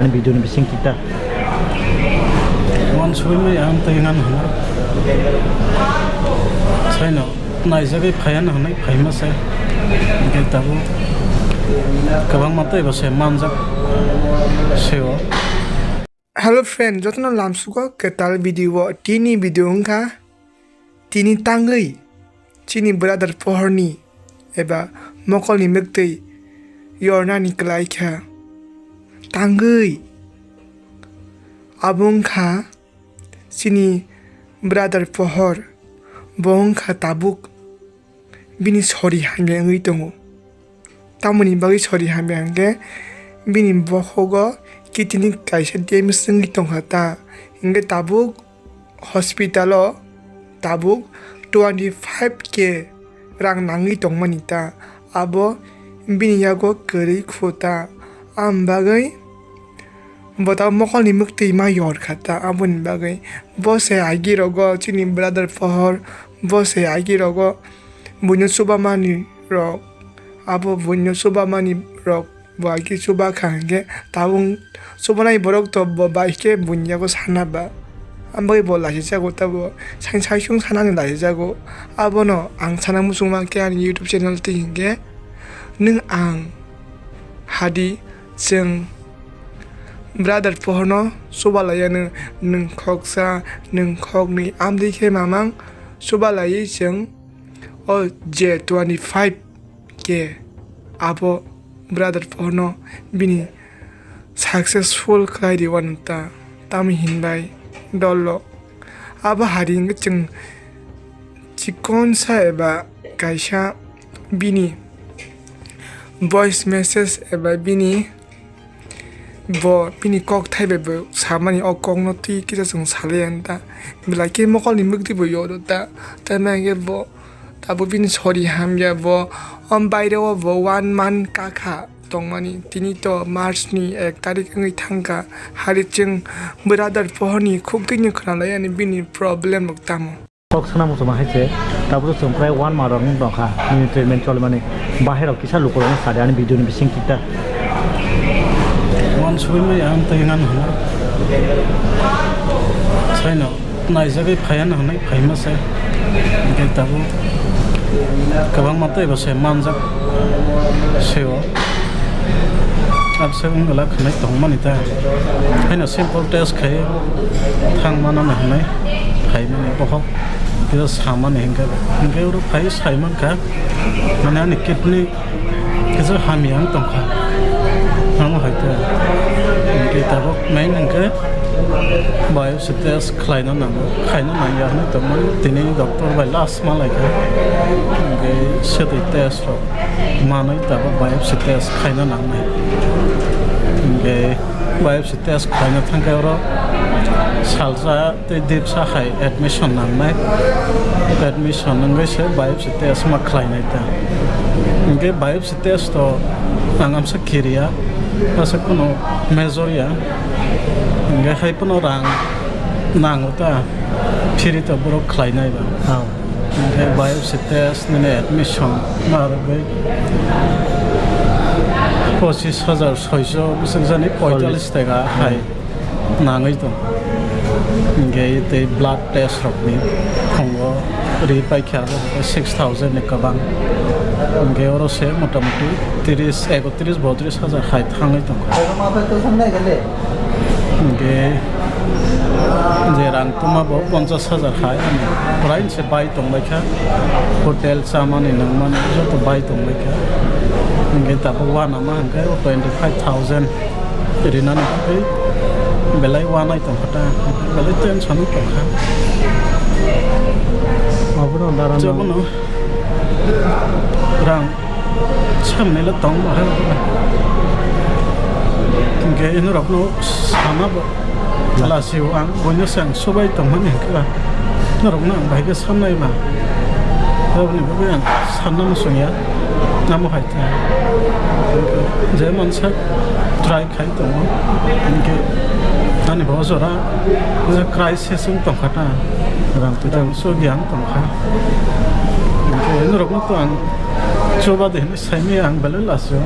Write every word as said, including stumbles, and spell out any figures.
Video ni bising kita. Wan sui mai ang tei ngan hwnwi. Saino naijagwi phaiya no hwnwi phaima se. Hwnkhe tabuk kwbangma tei bo se manjak seo. Hello friend, jotono lamsugo kwtal video o. Tini video wngkha tini tangwi chini brother pohorni eba mokolni mwktwi yornani kwlai kha. Tangwi abo wngkha chini brother pohor, bo wngkha tabuk bini sori hamya wngwi tongo. Tamoni bagwi sori hamya hwnkhe bini bokhogo kidney kaisa damage wngwi tongkha ta, hwnkhe tabuk hospital o tabuk twenty five K rang nangwi tongmani ta, abo bini yago kwrwi khu ta. Am bagwi bo tabuk mokolni mwktwi ma yor kha ta, aboni bagwi bo se agi rogo chini brother pohor, bo se agi rogo buino chubamani rok, abo buino chubamani rok. Bo agi chuba kha hwnkhe tabuk chubanai borok to bo bai khe buini yago sana ba. Am bagwi bo lachijago, tabo sai sai sung sanani lachijago. Abono ang sana muchung mankhe ani YouTube channel twi hwnkhe nwng ang hadi chwng brother pohorno chuba laiya nwng, nwng khoksa, nwng khoknwi amtwi khe mamang chuba laiwi chwng o je twenty five K abo brother pohorno bini successful khlai rwani ta, tamni hinbai dolo abo hari hwnkhe chwng chikonsa eba kaisa bini voice message eba bini Bo bini kok thai bai bo samani, o kokno twi kisa chwng salai ya ta. Belai khe mokolni mwktwi bo yodo ta. Tamni hwnkhe bo tabuk bini sori hamya bo. O baire o bo one month kakha tongmani. Tini to March ni ek tarik wngwi thangkha. Hari chwng brother pohorni khuk twi no khwnalai yani bini problem rok tamo. Kok sana muchungma hai se, tabuk chwng prai one month rok wng tongkha, nini treatment cholimani. Bahai rok kisa lukurok wng sadi ani video ni bising kita. Wan sui mai ang tei ngan hwnwi. Saino naijagwi phaiya no hwnwi phaima se. Hwnkhe tabuk kwbangma tei bo se manjak seo. Abse wng glak hwnwi tongmani ta. Haino simple test khai thang mano hwnwi phaimani bohok. Kisa samani hwnkhe, hwnkhe oro phai saimankha, mane ani kidney kisa hamya wng tongkha. Amo hai khe, hwnkhe tabuk main hwnkhe biopsy test khlaina nango, khaina nangya hwnwi tongmani. Tini doctor bai last ma laikha, hwnkhe swtwi test rok manwi tabuk biopsy test khaina nangnai. Hwnkhe biopsy test khlaina thangkhe oro salsa tei dipsa hai admission nangnai. Admission wngwi se biopsy test ma khlainai ta. Hwnkhe biopsy test o ang amsa kiriya, masa kuno major ya. Hwnkhe hai phano rang nango ta, free to borok khlainai ba. Hwnkhe biopsy test nini admission ma rwgwi pochis hajar soiso bwswk jani poitallis taka hai nangwi tong. Hwnkhe tei blood test rokni phungo ri paikha abo six thousand ni kwbang. Hwnkhe oro se motamuti tris, ekotris, botris hajar hai thangwi tongkha. Hwnkhe je rang tongma bo ponchas hajar hai, ani prai se bai tongbaikha, hotel chamani nangmani joto bai tongbaikha. Hwnkhe tabuk uanama hwnkhe twenty five thousand rinani bagwi belai uanai tongkha ta, belai tension o tongkha. Abono dara Jobono rang samnai le tong bahai. Hwnkhe ino rokno sana bo lasio ang boino se ang subai tongmani hwnkhe ba norokno ang bahai khe sannai ba. Aboni bagwi ang sanna muchungya, amo hai khe je mansa try khai tongo. Hwnkhe ani bo jora je crisis wng tongkha ta, rang twi tang so gyan tongkha. Hwnkhe norokno to ang chuba de hinwi saimaya ang belai lasio.